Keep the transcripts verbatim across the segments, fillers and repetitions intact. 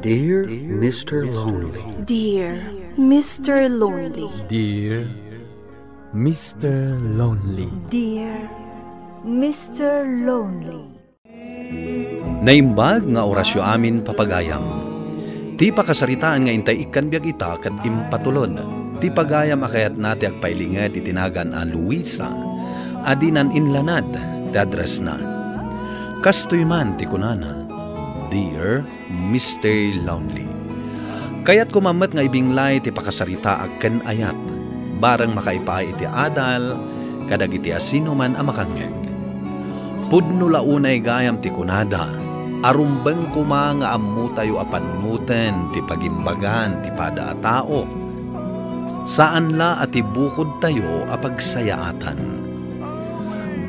Dear Mister Lonely. Dear Mister Lonely. Dear Mister Lonely. Dear Mister Lonely. Naimbag nga orasyo amin, papagayam. Ti pakasaritaan nga intay ikkan biag ita ket impatulod ti pagayam a kayatna ti agpailinged iti nagan a Luisa a dinan inlanad ti addressna. Kastoy man ti kunana, Dear Mister Lonely. Kayatko man met nga ibinglay ti pakasaritaak ken ayat, bareng makaipaay iti adal kadagiti asinoman a makangngeg. Pudno la unay gayam ti kunada, a rumbeng koma nga ammotayo a panunoten ti pagimbagan ti pada a tao. Saan la a ti bukodtayo a pagsayaatan.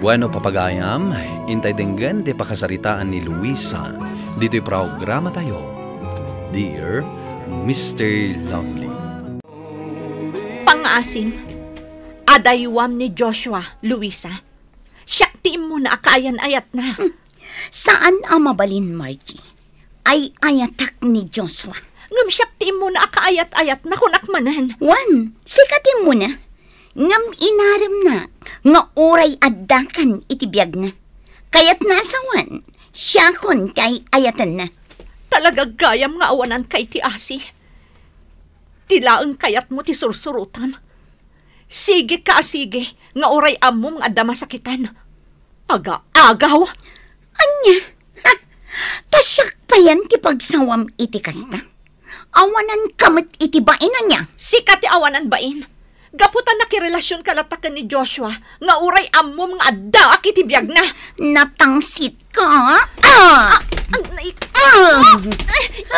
Bueno, papagayam, intay denggen ti pakasaritaan ni Luisa ditoy programatayo, Dear Mister Lonely. Pangngaasim, adaywam ni Joshua, Luisa. Siak ti immuna a kaayan-ayatna. Hmm. Saan a mabalin, Margie. Ay-ayatak ni Joshua. Ngem siak ti immuna a kaayat-ayatna, kunak manen. Wen, sika ti immuna. Ngem inaremna nga uray addakan iti biagna. Kayatna a sawen, siakon ti ay-ayatenna. Talaga gayam nga awananka iti asi. Ti laeng kayatmo ti sursurotam. Sigika a sige nga uray ammom nga adda masakitan. Aga-agaw! Ania? Ha? Ta siak payen ti pagsawam iti kasta? Awananka met iti bain, ania? Sika ti awanan bain. Gapu ta nakirelasionka latta ken ni Joshua nga uray ammom nga addaak iti biagna. Natangsitka? Ah! Ah! Ay, ah!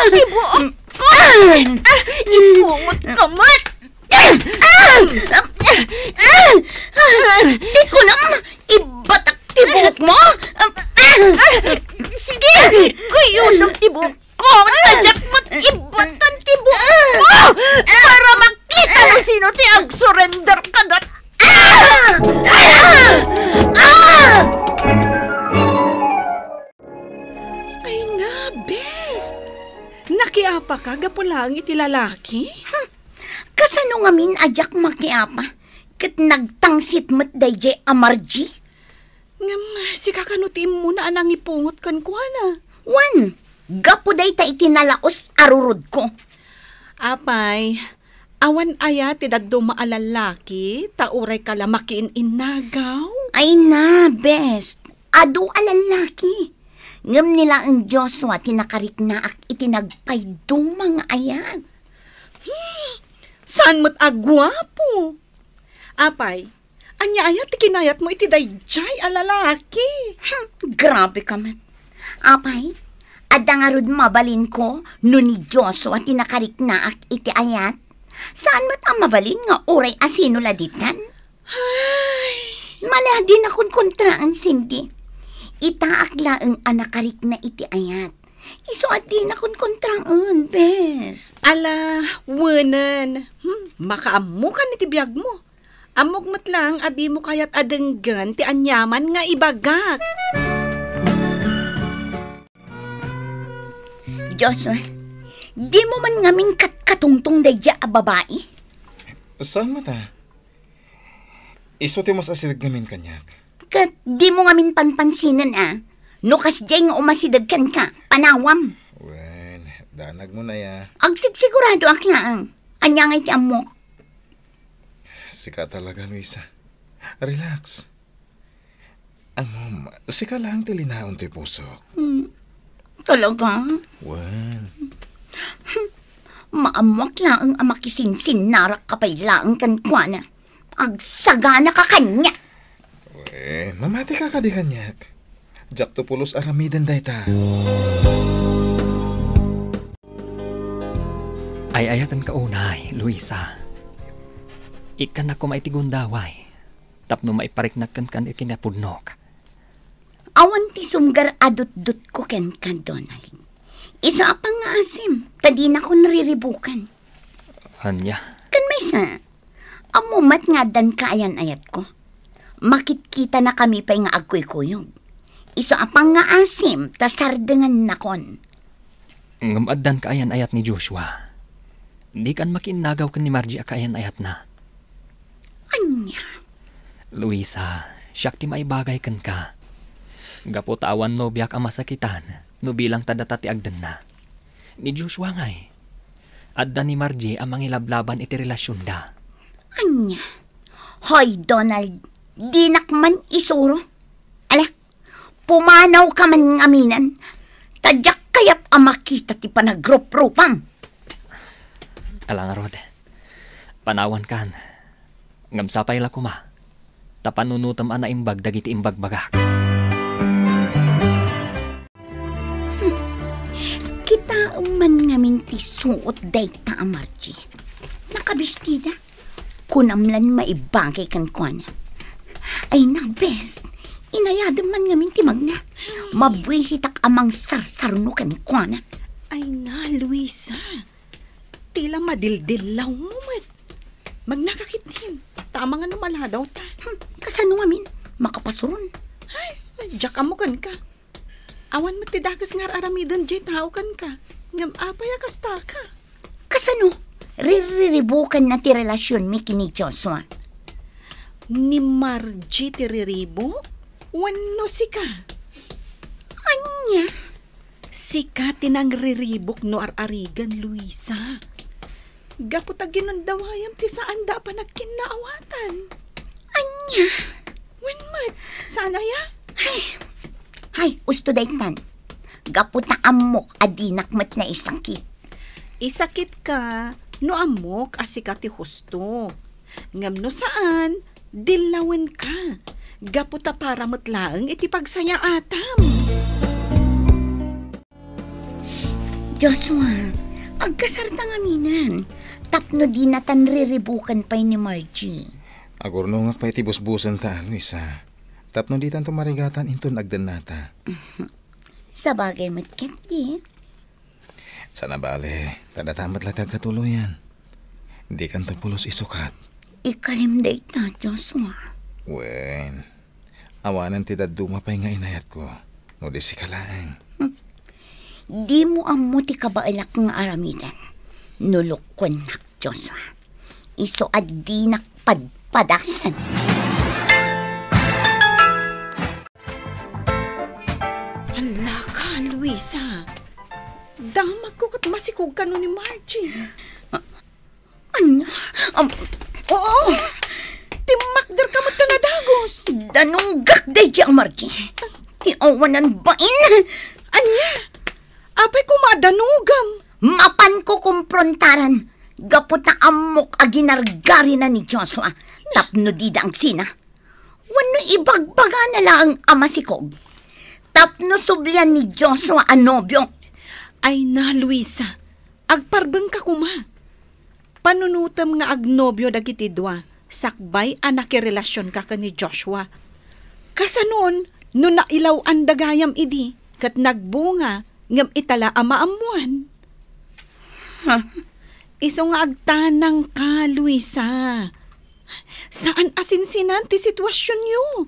Ibuok ko! Ah! Ipungot ka met! Ah! Ah! Ti kunam, ibatak ti buok mo? Ah! Sige, guyodem ti buok ko! Tadyak met ibaton ti buok mo! Para makita no sino ti agsurrender kadat. Ah! Ah! Ah! Ay na, best! Nakiapaka gapu laeng iti lalaki? Hmm. Kasano ngamin a diak makiapa? Ket nagtangsit met daydiay a Margie? Ngem, sika kano ti immuna a nangipungot kenkuana? Wen, gapu dayta iti nalaus a rurodko. Apay, awan aya ti dadduma a lallaki ta uray ka la makiin-innagaw? Ay na, best. Adu a lallaki. Ngem ni laeng Joshua ti nakariknaak iti nagpayduma nga ayat. Hmm, saan met a guapo? Apay, ania aya ti kinayatmo iti daydiay a lalaki? Hmm, grabe ka met. Apay, adda ngarud mabalinko no ni Joshua ti nakariknaak iti ayat? Saan met a mabalin nga uray asino la ditan? Ay. Mala, dina konkontraen, Cindy. Itaak laeng a nakarikna iti ayat. Isu a dina konkontraen, bes. Ala, wenen. Hmm, makaammokan iti biagmo. Ammok met laeng a dimo kayat a denggen ti aniaman nga ibagak. Joshua, dimo man ngamin katkatungtong daydiay a babai? Saan met a? Isu ti umasideg ngamin kaniak. Ket dimo ngamin panpansinen a, no kasdiay nga umasideg kenka, panawam. Wen, danag mo na ya. Agsigsiguradoak laeng. Ania ngay ti ammok? Sika talaga, Luisa. Relax. Ammom, sika laeng ti linaon ti pusok. Hmm. Talaga? Wen. Maammoak laeng a makisinsinnarak ka pay laeng kenkuana. Agsagana ka kaniak. Eh, mamati ka kadi kaniak. Diakto pulos aramiden dayta. Ay-ayatenka unay, Luisa. Ikkannak koma iti gundaway tapno maipariknak kenka iti kinapudnok. Awan ti sumgar a dutdotko kenka, Donald. Isu a pangngaasim, ta dinakon riribukan. Ania? Ken maysa, ammom met nga addan kaayan-ayatko. Makitkitanakami pay nga agkuykuyog. Isu a pangngaasim, ta sardengannakon. Ngem addan kaayan-ayat ni Joshua. Dikan makiinnagaw ken ni Margie a kaayan-ayatna. Ania? Luisa, siak ti maibagay kenka. Gapu ta awan nobiak a masakitan no bilang ta data ti agdenna. Ni Joshua ngay, adda ni Margie a mangilablaban iti relasionda. Ania? Hoy, Donald, dinak man isuro. Ala, pumanawka man ngamin. Ta diak kayat a makita ti panagruprupam. Ala ngarud, panawankan. Ngem sapay la koma, ta panunotem a naimbag dagiti imbagbagak. Kitaem man ngamin ti suot dayta a Margie. Nakabistida. Kunam lan maibagay kenkuana. Ay na, bes. Inayadem man ngamin ti magna. Mabuisitak a mangsarsarno kenkuana. Ay na, Luisa. Tila madildillawmo met. Magnaka ketdin. Ta amangan no maladaw ta. Hmm, kasano ngamin? Makapasuron. Ay, diak ammo kenka. Awan met ti dakes nga ar-aramiden diay tao kenka. Ngem apay a kastaka? Kasano? Ririribukanna ti relasionmi ken ni Joshua. Ni Margie ti riribuk? Wenno sika? Ania? Sika ti nangriribuk no ar-arigan, Luisa. Gapu ta ginundawayam ti saanda a panagkinnaawatan. Ania? Wen met, saan aya? Ay, ay, usto daytan. Gapu ta ammok a dinak met naisakit. Isakitka no ammok a sika ti husto. Ngem no saan, dillawenka. Gapu ta para met laeng iti pagsayaatam. Joshua, agkasarta ngaminen, tapno dinatan riribukan pay ni Margie. Agurnongak pay ti busbusenta, Luisa, tapno ditanto marigatan inton agdennata. Sabagay met ketdi. Saan a bale, ta data met la ti agkatuloyan. Dikanto pulos isukat. Ikalim dayta, Joshua. Wen, awanen ti dadduma pay nga inayatko, no di sika laeng. Hmm. Dimo ammo ti kabaelak nga aramiden. No lukkuennak, Joshua, isu a dinak padpadasen. Alaka, Luisa. Damagko ket masikog kano ni Margie. Ania? Am, oo. Timmakderka met ta nadagus. Danugak daydi a Margie. Ti awanan bain. Ania? Apay koma a danugam? Mapanko komprontaran. Gapu ta ammok a ginargarina ni Joshua tapno dida agsina. Wenno ibagbagana laeng a masikog tapno sublian ni Joshua a nobiok. Ay na, Luisa, agparbengka koma. Panunotem nga agnobio dagiti dua sakbay a nakirelasionka ken ni Joshua. Kasanon no nailaw-anda gayam idi ket nagbunga ngem ita la a maammoan? Ha? Isu nga agtanangka, Luisa. Saan a sinsinan ti situasionyo.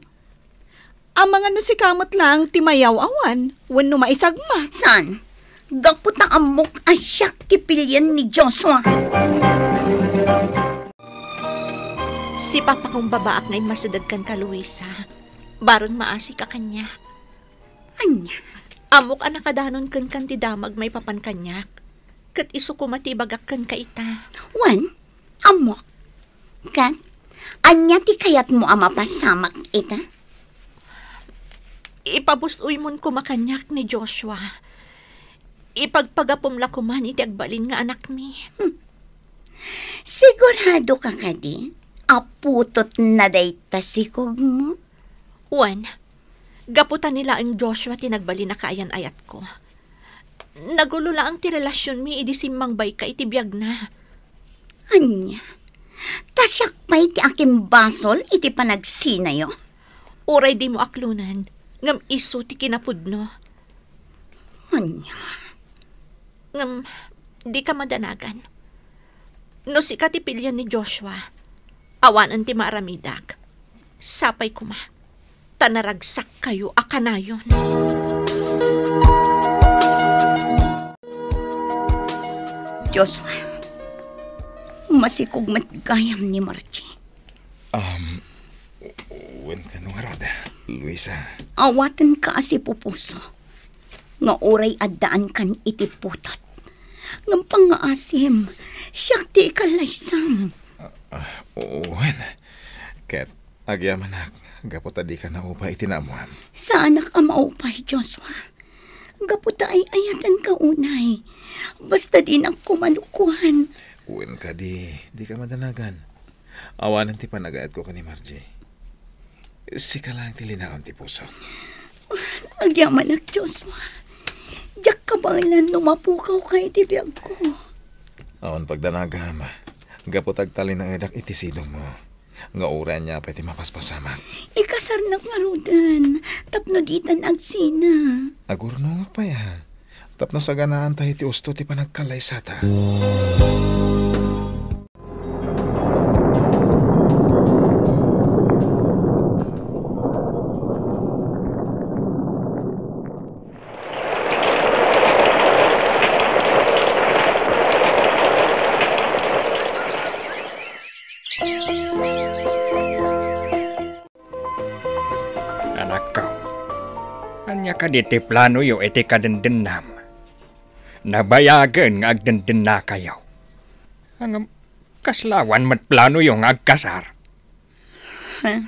Amangan no sika met laeng ti mayaw-awan wenno maisagma. Saan? Gapu ta ammok a siak ti pilien ni Joshua. Sipapakungbabaak nga immasideg kenka, Luisa. Baron maasika kaniak. Ania? Ammok a nakadanon kenka ti damag maipapan kaniak. Ket isu koma ti ibagak kenka ita. Wen, ammok. Ket, ania ti kayatmo a mapasamak ita? Ipabus-oymon koma kaniak ni Joshua. Ipagpagapom la koman iti agbalin nga anakmi. Hmm. Siguradoka kadi a putotna dayta sikogmo? Wen, gapu ta ni laeng Joshua ti nagbalin a kaayan-ayatko. Nagulo laeng ti relasionmi idi simmangbayka iti biagna. Ania? Ta siak pay ti akimbasol iti panagsinayo? Uray dimo aklonen, ngem isu ti kinapudno. Ania? Ngem, dika madanagan. No sika ti pilien ni Joshua, awanen ti maaramidak. Sapay koma, ta naragsakkayo a kanayon. Joshua, masikog met gayam ni Margie. Um, wen kano ngarud, Luisa? Awatenka a sipupuso nga uray addaankan iti putot. Ngem pangngaasim, siak ti ikallaysam. Ah, wen, ket agyamanak gapu ta dika naupay iti naammoam. Saanak a maupay, Joshua. Gapu ta ay-ayatenka unay. Basta dinak koma lukuan. Wen kadi, dika madanagan. Awanen ti panagayatko ken ni Margie. Sika laeng ti linaon ti puso. Agyamanak, Joshua. Diak kabaelan no mapukawka iti biagko. Awan pagdanagam. Gapu ta agtalinaedak iti sidongmo. Nga uray ania pay ti mapaspasamak. Ikasarnak ngaruden, tapno ditan agsina. Agurnongak pay, a. Tapno saganaanta iti usto ti panagkallaysata. Anakko, ania kadi ti planoyo iti kadendennam? Nabayagen nga agdendennakayo. Ngem, kasla awan met planoyo nga agkasar? Huh?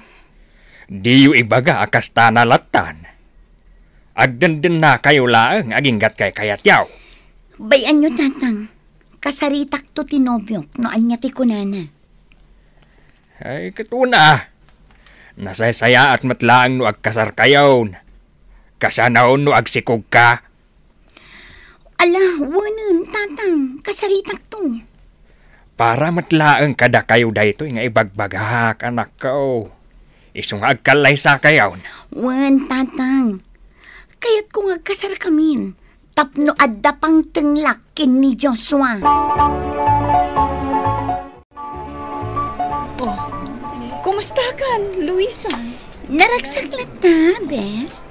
Diyo ibaga a kasta a nalattan. Agdendennakayo laeng aginggat kaykayatyo. Bay-anyo, Tatang. Kasaritakto ti nobiok no ania ti kunana. Ay, ket una, nasaysayaat met laeng no agkasarkayon. Kasano no agsikogka? Ala, wenen, Tatang, kasaritakto. Para met laeng kadakayo daytoy nga ibagbagak, anakko. Isu nga agkallaysakayon. Wen, Tatang. Kayatko nga agkasarkamin tapno adda pangtenglak ken ni Joshua. Oh, kumustakan, Luisa? Naragsak latta, bes.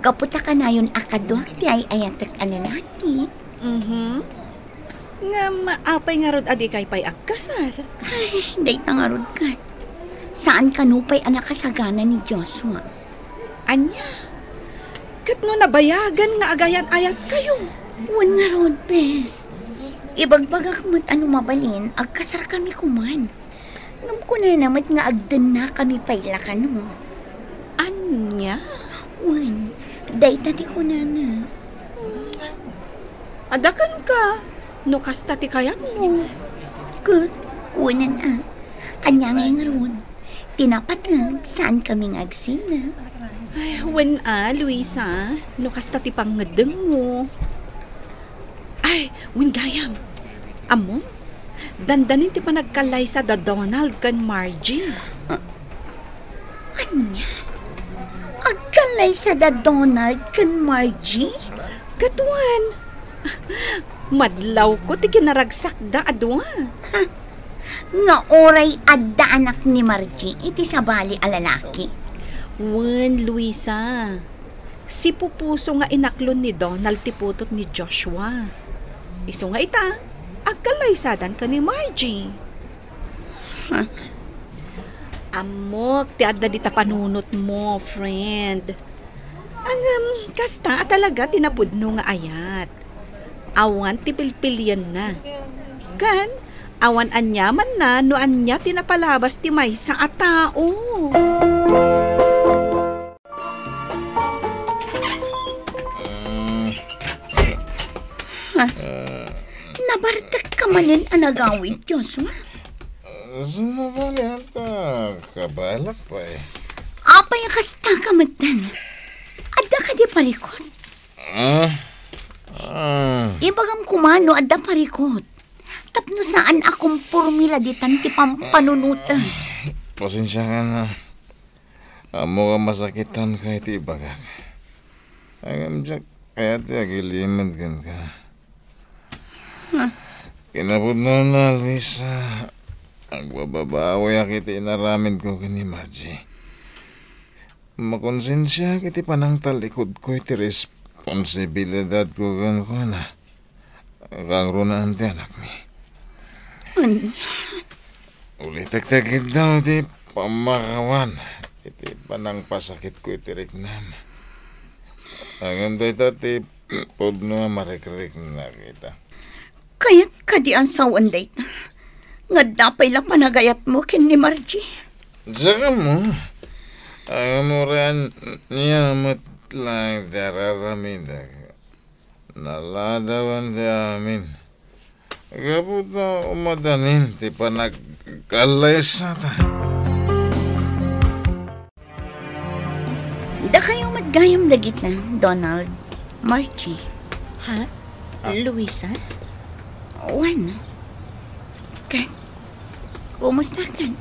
Gapu ta kanayon a kaduak ti ay-ayatek a lalaki. Mhm. Ngem, apay ngarud a dikay pay agkasar? Ay, dayta ngarud ket. Saan kano pay a nakasagana ni Joshua. Ania? Ket no nabayagan nga agayat-ayatkayo? Wen ngarud, bes. Ibagbagak met a no mabalin, agkasarkami koman. Ngem kunana met nga agdennakami pay la kano. Ania? Wen, dayta ti kunana. Adda kenka, no kasta ti kayatmo. Ket, kunan a. Ania ngay ngarud? Ti napateg, saankami nga agsina. Ay, wen a, Luisa, no kasta ti pangngeddengmo. Ay, wen gayam. Ammom? Dandanin ti panagkallaysa da Donald ken Margie. Ah, ania? Agkallaysa da Donald ken Margie? Ket wen, madlawko ti kinaragsakda a dua. Ha? Nga uray adda anak ni Margie iti sabali a lalaki? Wen, Luisa. Sipupuso nga inaklon ni Donald ti putot ni Joshua. Isu nga ita, agkallaysadan ken ni Margie. Huh? Ammok ti adda dita panunotmo, friend. Ngem, kasta a talaga ti napudno nga ayat. Awan ti pilpilienna. Ken, awan aniamanna no ania ti napalabas ti maysa a tao. Mm. Ha? Ah. Nabartekka manen a nagawid, Joshua? Sino ba niya ta? Kabalak pa eh. Apay a kasta ka metten? Adda kadi parikut? Ah? Ah. Ibagam koma no adda parikut. Tapno saan a komporme la ditan ti pampanunoten. Pasensiakan a. Ammok a masakitanka iti ibagak. Ngem diak kayat ti agilimed kenka. Huh? Kinapudnona, Luisa, agbababawiak iti inaramidko ken ni Margie. Makonsensiaak iti panangtalikudko iti responsibilidadko kenkuana. Kagrunaan ti anakmi. Ania? Ulitek ti agiddaw ti pammakawan iti panangpasakitko iti riknam. Ngem dayta ti pudno a marikriknak ita. Kayat kadi a sawen dayta? Nga adda pay la panagayatmo ken ni Margie? Diak ammo. Ngem uray ania met laeng ti ar-aramidek. Naladawan ti amin. Gapu ta umadanin ti panagkallaysata. Dakayo met gayam dagita, Donald, Margie. Ha? Ah. Luisa? Wen. Ket, kumusta kan?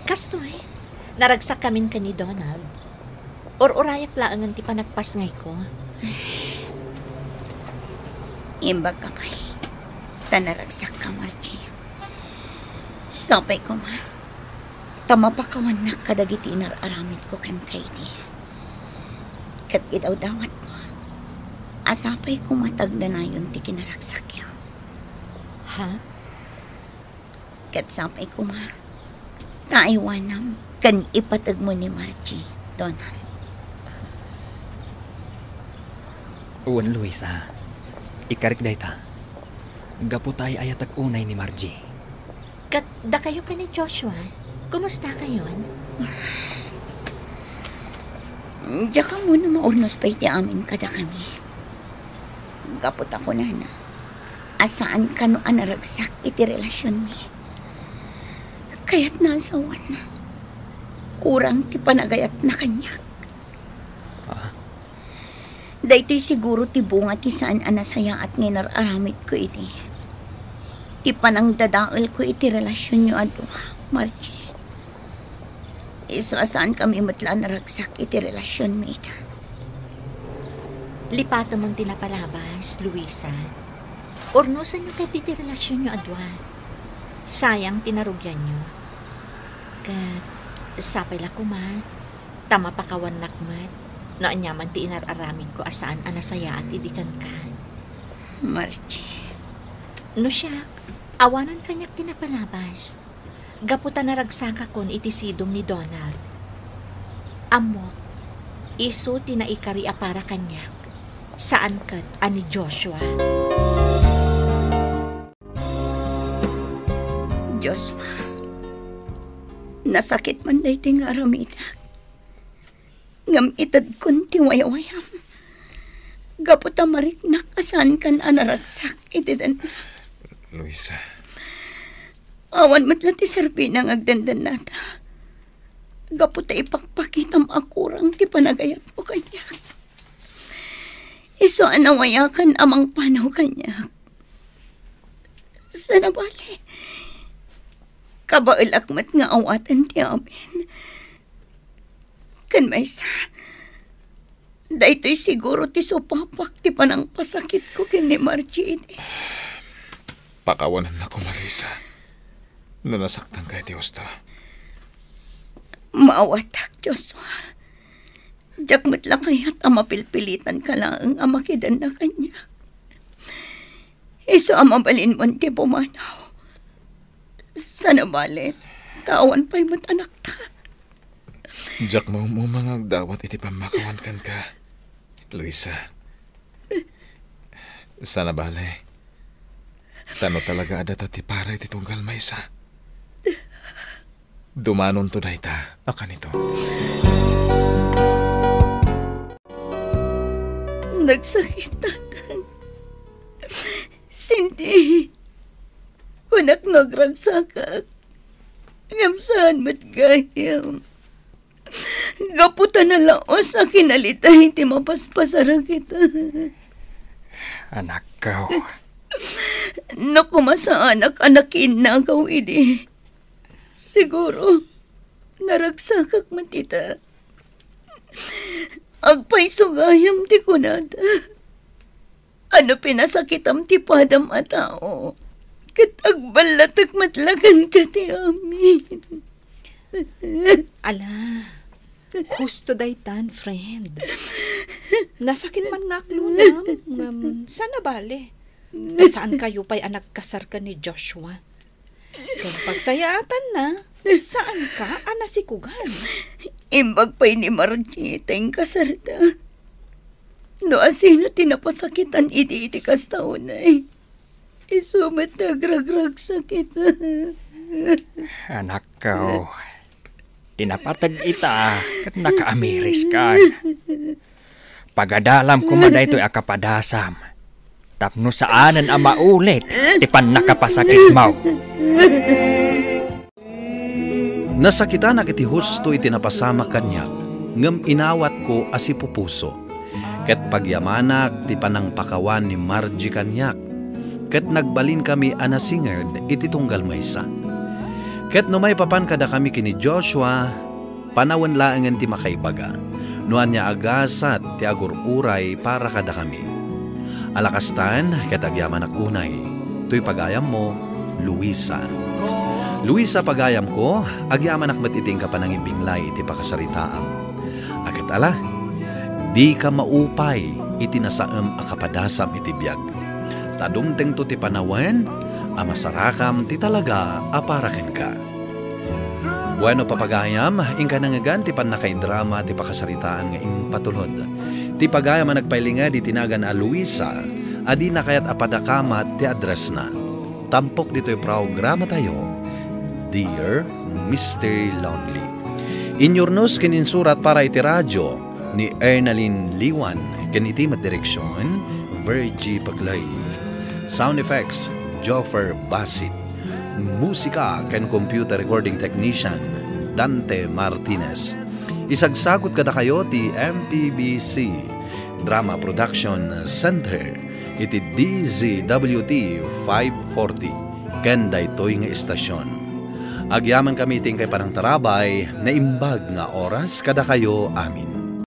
Kastoy, naragsak kamin ken ni Donald. Ur-urayak laengen ti panagpasngayko. Imbag ka pay, ta naragsakka, Margie. Sapay koma, ta mapakawannak kadagiti inar-aramidko kenka idi. Ket idawdawatko a sapay koma ta agdanayon ti kinaragsakyo. Ha? Ket sapay koma ta aywanam ken ipategmo ni Margie, Donald. Wen, Luisa. Ikarik dayta. Gapu ta ay-ayatek unay ni Margie. Ket dakayo ken ni Joshua, kumustakayon? Diak ammo no maurnos pay ti amin kadakami. Gapu ta kunana a saan kano a naragsak iti relasionmi. Kayatna a sawen, kurang ti panagayatna kaniak. Ah? Daytoy siguro ti bunga ti saan a nasayaat nga inar-aramidko idi. Ti panangdadaelko iti relasionyo a dua, Margie. Isu a saankami met la a naragsak iti relasionmi ita. Lipatemon ti napalabas, Luisa. Urnosenyo ketdi ti relasionyo a dua. Sayang ti narugianyo. Ket sapay la koma, ta mapakawannak met no aniaman ti inar-aramidko a saan a nasayaat idi kenka. Margie. No siak, awanan kaniak ti napalabas. Gapu ta naragsakakon iti sidong ni Donald. Ammok, isu ti naikari a para kaniak, saan ket a ni Joshua. Joshua, nasakit man daytoy nga aramidek. Ngem itedkon ti wayawayam. Gapu ta mariknak a saankan a naragsak iti dennak. Luisa. Awan met la ti serbina nga agdendennata. Gapu ta ipakpakitam a kurang ti panagayatmo kaniak. Isu a nawayakan a mangpanaw kaniak. Sana bale, kabaelak met nga awaten ti amin. Ken maysa, daytoy siguro ti supapak ti panangpasakitko ken ni Margie idi. Pakawanannak koma, Luisa, no nasaktanka iti husto. Maawatak, Joshua. Diak met la kayat a mapilpilitanka laeng a makidenna kaniak. Isu a mabalinmon ti pumanaw. Sana bale, ta awan pay met anakta. Diak maum-uma nga agdawat iti pammakawan kenka, Luisa. Sana bale, ta no talaga a data ti para iti tunggal maysa, dumanonto dayta a kanito. Nagsakit, Tatang. Cindy, kunak no agragsakak, ngem saan met gayam. Gapu ta nalaos a kinalitay ti mapaspasarak ita. Anakko. No kumasaanak a nakiinnagaw idi, siguro, naragsakak met ita. Agpayso gayam ti kunada. Ano pinasakitam ti padam a tao, ket agballatek met la kenka ti amin. Ala, husto daytan, friend. Nasakit man nga aklonam, ngem sana bale. Saankayo pay a nagkasar ken ni Joshua. Ken pagsayaatanna, saanka a nasikugan. Imbag pay ni Margie ta inkasarta. No asino ti napasakitan idi iti kasta unay, isu met ti agragragsakit. Anakko, ti napateg ita ket nakaamiris ka. Pagadalam koma daytoy a kapadasam, tapno saanen a maulit ti pannakapasakitmo. Nasakitanak iti husto iti napasamak kaniak, ngem inawatko a sipupuso. Ket pagyamanak ti panangpakawan ni Margie kaniak, ket nagbalinkami a nasinged iti tunggal maysa. Ket no maipapan kadakami ken ni Joshua, panawen laengen ti makaibaga, no ania a gasat ti agur-uray para kadakami. Ala kastan, ket agyamanak unay, toy pagayammo, Luisa. Luisa, pagayamko, agyamanak met iti inka panangibinglay iti pakasaritaam. A ket ala, dika maupay iti nasaem a kapadasam iti biag. Ta dumtengto ti panawen a masarakam ti talaga a para kenka. Bueno, papagayam, inka nangngegan ti pannakaidrama ti pakasaritaan nga impatulod. Ti pagayam a nagpailinged iti nagan a Luisa, a dina kayat a padakamat ti addressna. Tampok ditoy programatayo, Dear Mister Lonely. Inyurnos ken insurat para iti radio ni Ernalyn Liwan ken iti met direksion, Virgie Paclay. Sound effects, Joffer Basit. Musika ken computer recording technician, Dante Martinez. Isagsagut kadakayo ti M P B C Drama Production Center iti D Z W T five forty ken daytoy nga istasion. Agyamankami iti inkay panangtarabay, naimbag nga oras kadakayo amin.